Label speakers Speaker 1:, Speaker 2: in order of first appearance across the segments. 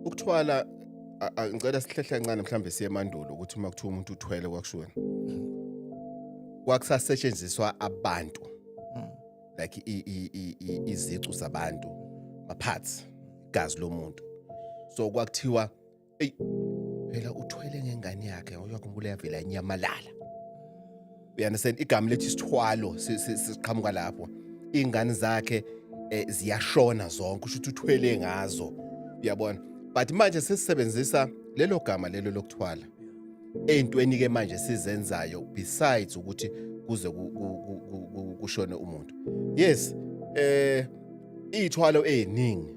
Speaker 1: Ukuthwala, ngicela sihlehle kancane, mhlambe siye emandulo, ukuthi uma kuthiwa umuntu uthwele kwakushiweni, kwakusasetshenziswa abantu, like izicu zabantu, ma-parts, igazi lomuntu. So kwakuthiwa, "Ey, phela uthwele ngengane yakhe." Uyakhumbula, yavela inyamalala, you understand? Igama lethi isithwalo siqhamuka lapho. Ingane zakhe ziyashona zonke, kusho ukuthi uthwele ngazo, uyabona? But manje sesisebenzisa lelo gama lelo lokuthwala ey'ntweni ke manje sizenzayo besides ukuthi kuze kushone umuntu. Yes, iy'thwalo ey'ningi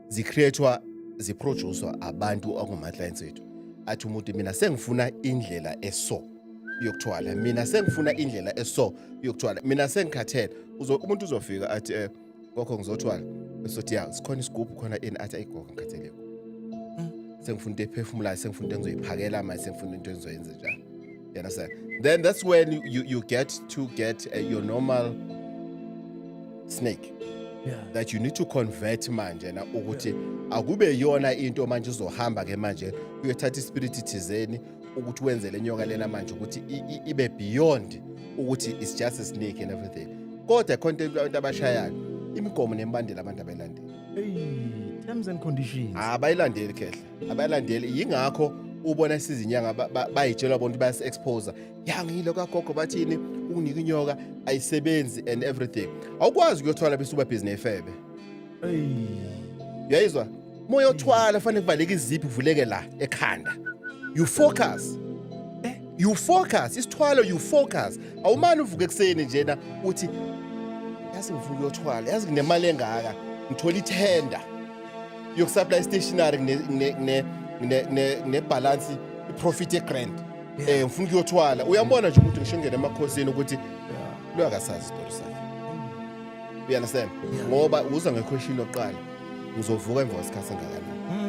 Speaker 1: zicreatwa, ziproducwa abantu akuma-clients ethu. Athi umuntu, "Mina sengifuna indlela eso yokuthwala, mina sengifuna indlela eso yokuthwala, mina sengikhathele." Umuntu uzofika athi, "Gogo, ngizothwala." Besothi, "Ya, sikhona isigubhu khona ini." Athi, "Ayi gogo, ngikhathele, sengifuna into ephefumulayo, sengifuna into engizoyiphakela manje, sengifuna into engizoyenza njalo," you understand? Then that's when you get to get your normal snake that you need to convert manje na ukuthi akube yona into manje uzohamba ke manje uyothatha ispirit thizeni ukuthi wenze le nyoka lena manje ukuthi ibe beyond ukuthi it's just a snake and everything. Kodwa khona into abashayayo, imigomo nemibandela abantu abayilandeli.
Speaker 2: Hey, terms and conditions.
Speaker 1: Abayilandeli khehle, abayilandeli. Yingakho ubona sizinyanga bayitshelwa bona ukuthi bayasi-expose. Ya, ngile kagogo, bathini, ukunika inyoka ayisebenzi and everything. Awukwazi ukuyothwala bese uba busy nefebe.
Speaker 2: Hey.
Speaker 1: Uyayizwa? Uma uyothwala fanele kuvaleke iziphi, uvuleke la ekhanda, you focus, you focus isithwalo, you focus. Awumane uvuke ekuseni njena uthi, "Yazi ngifuna ukuyothwala, yazi nginemali engaka, ngithola ithenda yokusupply stationery, ne-balance, i-profit egrand, ngifuna ukuyothwala." Uyambona nje umuntu ngisho ngene emakhosini ukuthi lo akasazi isitori sakhe, you understand?
Speaker 2: Yeah.
Speaker 1: Ngoba uza ngequestion yokuqala, "Ngizovuka emva kwesikhathi engakanani?"